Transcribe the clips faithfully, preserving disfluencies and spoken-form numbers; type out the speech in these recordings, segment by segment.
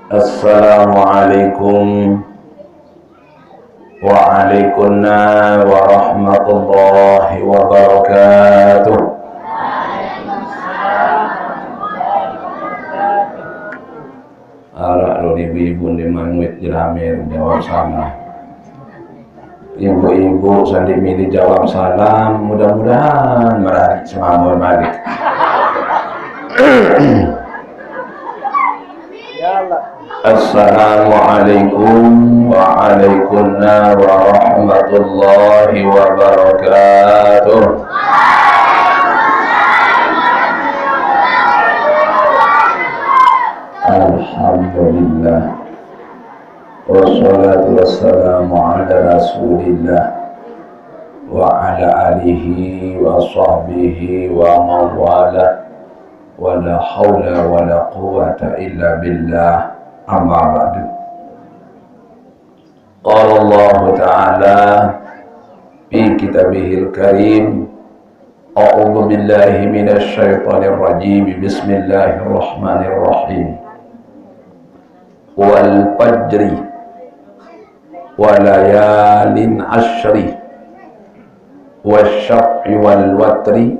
Assalamualaikum waalaikumsalam warahmatullahi wabarakatuh. Arak lo ibu-ibu di manguit jelamir jawab salam. Ibu-ibu sandi milih jawab salam, mudah-mudahan merari semangat balik. Assalamualaikum waalaikumsalam warahmatullahi wabarakatuh. Alhamdulillah. Wassalatu wassalamu ala Rasulillah wa ala alihi wa sahbihi wa man wala. Wa la haula wa la quwwata illa billah. Amma ba'du. Qala Allah Ta'ala fi kitabihil karim, a'udzu billahi minasy syaithanir rajim. Bismillahirrahmanirrahim. Wal fajri wa layalin asyri, wasyaf'i wal watri,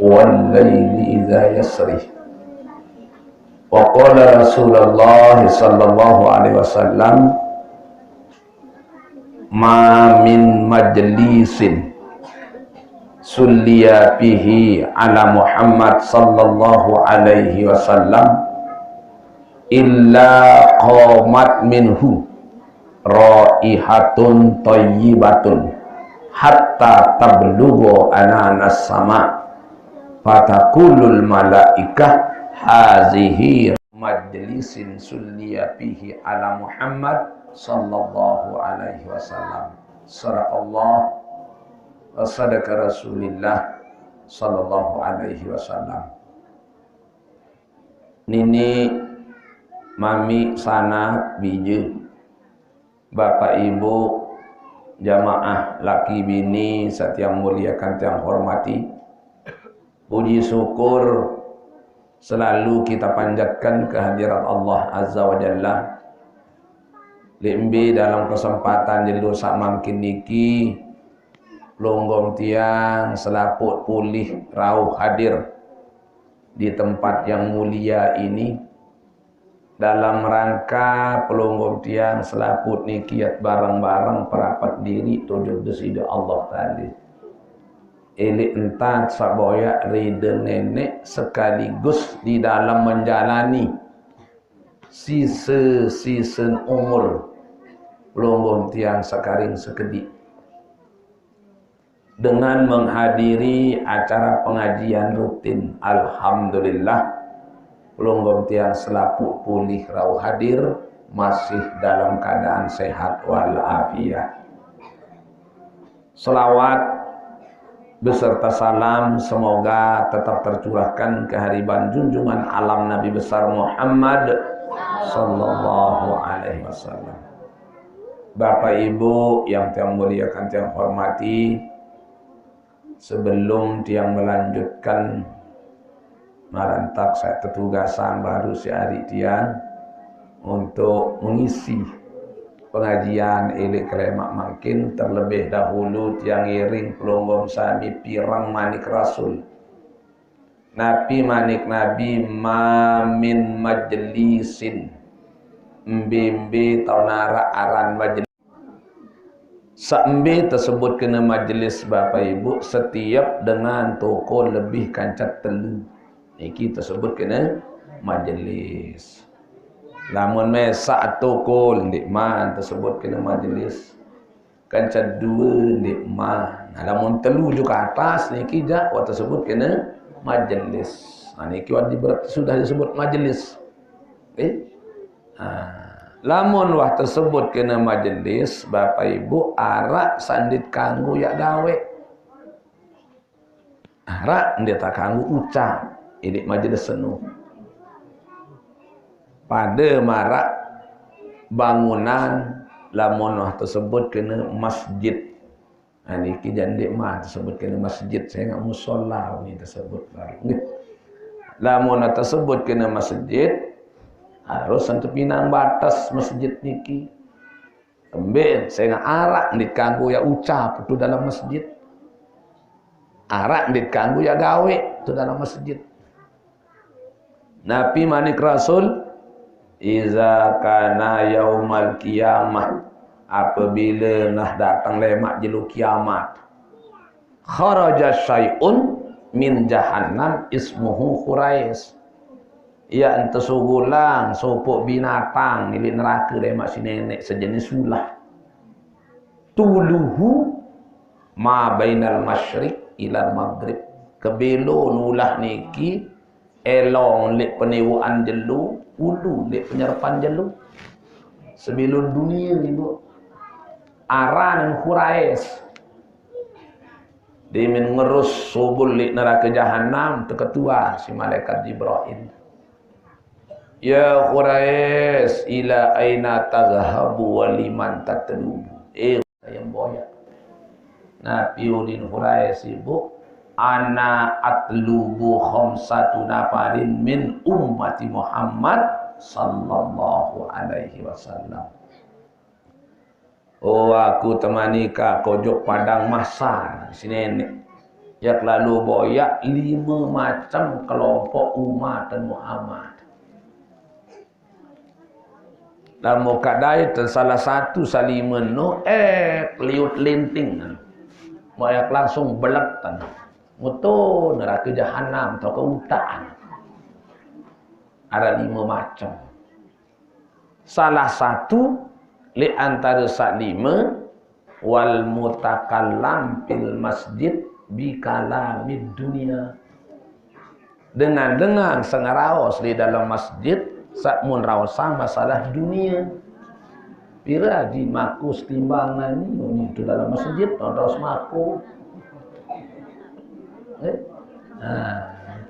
wal laili idza yasri. Wa qala Rasulullah sallallahu alaihi wasallam, ma min majlisin sulliya fihi ala Muhammad sallallahu alaihi wasallam illa qamat minhu raihatun thayyibatun hatta tablugha ananas sama, fataqulul malaikah hazihi majlisin sulliya fihi ala Muhammad sallallahu alaihi wasallam. Sadaqallah wa sadaqa Rasulillah sallallahu alaihi wasallam. Nini, mami, sanak, bije, bapak ibu, jamaah laki bini satiang muliakan, tiang hormati. Puji syukur selalu kita panjatkan kehadirat Allah Azza wa Jalla. Lembe dalam kesempatan jelo sak mangkin niki, pelungguh tiang selaput pulih rauh hadir di tempat yang mulia ini dalam rangka pelungguh tiang selaput niki bareng-bareng perapat diri tujuh Desida Allah Taala. Elik entan saboyak rida nenek sekaligus di dalam menjalani sisa-sisa umur pelungguh tiang sekaring sekedik dengan menghadiri acara pengajian rutin. Alhamdulillah, pelungguh tiang selaput pulih rauh hadir, masih dalam keadaan sehat walafiat. Selawat beserta salam semoga tetap tercurahkan kehariban junjungan alam Nabi besar Muhammad sallallahu alaihi wasallam. Bapak Ibu yang tiang muliakan, tiang hormati, sebelum tiang melanjutkan marantak, saya tetugasan baru si ari tiang untuk mengisi pengajian elik kelemak mangkin, terlebih dahulu tiang iring pelungguh sami pireng manik Rasul. Napi manik Nabi, ma min majlisin, embe-embe tau narak aran majlis. Saembe tesebut kena majlis, Bapak Ibu, setiap dengan toko lebih kanca telu. Niki tesebut kena majlis. Lamun mesak toko ndik man tesebut kena majlis. Kanca dua ndik man. Nah, lamun telu juga atas niki jak wa tesebut kena majlis. Nah, niki wa diber-, sudah disebut majlis. Eh? Ha. Lamun wah tesebut kena majlis, Bapak Ibu, arak sandit kanggo yak gawe. Arak ndik takanggo ucap, idik majlis senu. Pada marak bangunan, lamun wah tesebut kena masjid. Nah, niki jandik mah tesebut kena masjid, saya nggak musola ni tesebut baru. Lamun wah tesebut kena masjid, Harus sing tepinang bates masjid niki. Embe sing araq ndeq kanggo yaq ucap tu dalem masjid. Araq ndeq kanggo yaq gawe tu dalem masjid. Napi manik Rasul, "Iza kana yaumal qiyamah," apabile nah dateng lemaq jelo kiamat, "kharaja syai'un min jahannam ismuhu Khurais." Yaq ente sugulang sopoq binatang milik nerake lemaq si neneq sejenis ulah. Tuluhu ma bainal masyriq ilal maghrib. Kebilun ulah niki elong leq peniwoqan jelo, ulu leq penyerepan jelo. Sebilun dunie, Ibu. Aran Khurais. Dimin ngerus subul leq nerake jahanam, teketuan si malaikat Jibril. "Ya Khurais, ila aina tadhhabu wa liman tatlubu?" Eh, saya boyaq. Napi udin Khurais, Ibu? "Ana atlubu khamsatu nafarin min ummati Muhammad sallallahu alaihi wasallam." Oh, aku temanika kojok padang mahsar, si neneq. Yaq lalo boyaq lime macem kelompok umat Muhammad. Lamun kaq dait salah satu salime no, eh, liut linting. Boyaq langsung beletan. Mutu nerake jahanam atau ke utak. Araq lime macem. Salah satu leq antare saq lime, wal mutakallam fil masjid bi kalamid dunya. Dengan-dengan saq ngeraos leq dalem masjid, saq mun raosang masalah dunie. Pire aji mako setimbang nani, uni tu dalem masjid, raos mako. Eh? Nah,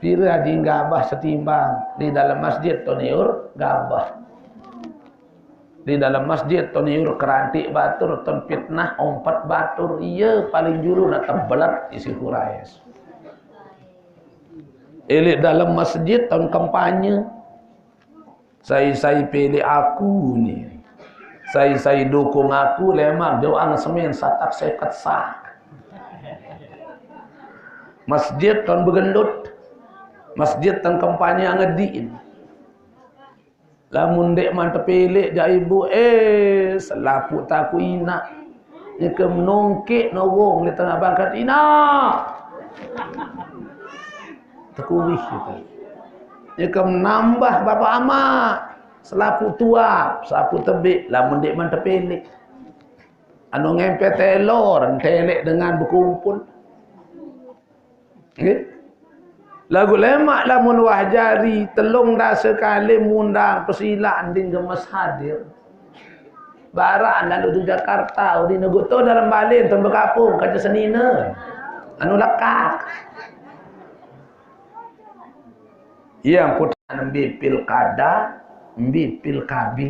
pire aji gabah setimbang di dalem masjid, to niur gabah. Di dalem masjid, to niur kerantik batur, ton fitnah, ompet batur. Iye paling julu nak tebelet isi Khurais. Eleq dalem masjid, ton kampanye. Sai-sai pileq aku ni. Sai-sai dukung aku, lemaq doang semen satak seket sak. Masjid ton begendut. Masjid ton kampanye ngediq. Lamun ndeqman tepileq jaq ibu, eh, selapuq taku inaq. Nyekem nongkeq nowong leq tengaq bangkat, "Inaq!" Tekuih gitu. Nyekem nambah bapak amaq, selapuq tuap, selapuq tebeq, lamun ndeqman tepileq. Anu ngempet telor, enteleq dengan bekumpul. Nggih. Laguq lemaq lamun wah jari telung dase kali mundang pesilaq ndin gemes hadir. Baraq lalo di Jakarta, udi neguq to dalem balen ton bekapung kance senine. Anu lekaq. Ie angkutan mbe pilkada, mbe pilkabi.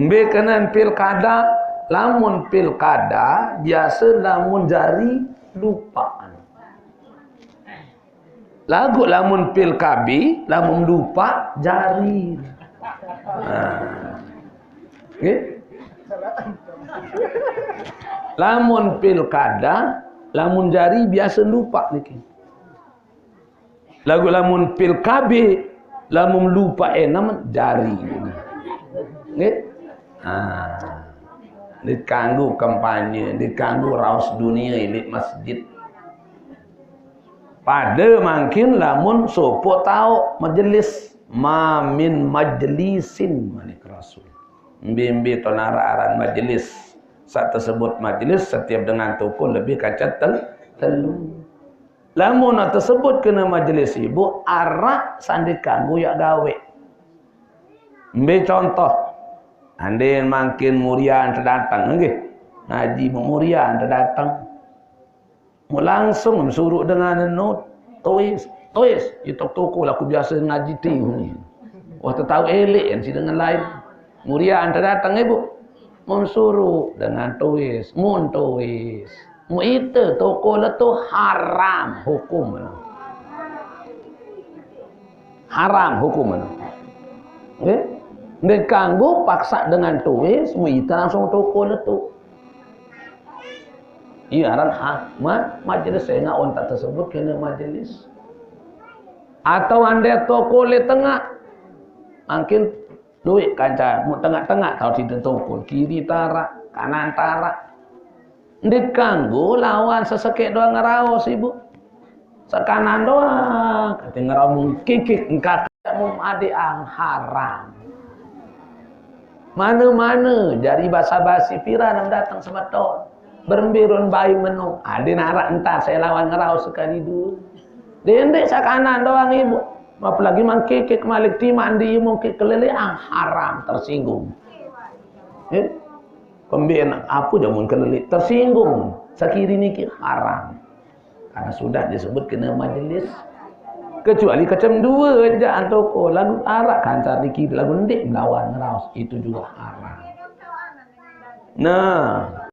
Mbe kenen pilkada, lamun pilkada, biase lamun jari lupaq. Laguq lamun pilkabi, lamun lupaq jari. Nah. Nggih. Lamun pilkada, lamun jari biase lupaq niki. Laguq lamun pilkabi, lamun lupaq enem jari. Nggih. Ah. Ndeq kanggo kampanye, ndeq kanggo raos dunie leq masjid. Pade mangkin lamun sopoq taoq majelis, "Ma min majlisin," manik Rasul. Mbe-mbe ton araq aran majelis. Saq tesebut majelis setiep dengan toko lebih kance tel-, telu. Lamun tesebut kene majelis ibu, araq saq ndeq kanggo yaq gawe. Mbe contoh? Andin mangkin murian tedateng, nggih. Ngaji murian tedateng. Mu langsung suruq dengan eno, "Tuis, tuis, itok toko laku biase ngaji ti ni." Wah, tetau eleq en si dengan lain. Murian tedateng, ibu. Mun suruq dengan tuis, mun tuis. Mu ite toko leto haram hukum. Haram hukumnya. Nggih. Ndeq kanggo paksa dengan tuwis, muita langsung tokol letu. Iya aran ha-, ma-, majelis, sengaq on tak tersebut kene majelis. Atau ande tokol leq tengaq. Mangkin lueq kanca, mu tengaq-tengaq tao side tokol, kiri taraq, kanan taraq. Ndeq kanggo lawan sesekeq doang ngeraos, Ibu. Sekanan doang, kate ngeraos mengkikik, engkaq mun adeqang haram. Mane-mane jari basa-basi piran dateng semeton. Berembe ruen bae meno, adeq naraq entar sai lawan ngeraos sekali due. Dendeq sekanan doang, Ibu. Apalagi mengkikik malik timaq ndi mengkik keleleqang, haram, tersinggung. Eh? Pembenak apa jamun keleleq tersinggung. Sekiri niki haram. Karena sudah disebut kene majelis. Kecuali kacem due, jaq tokol, laguq araq kanca niki, laguq ndeq melawan ngeraos, itu juga haram. Nah,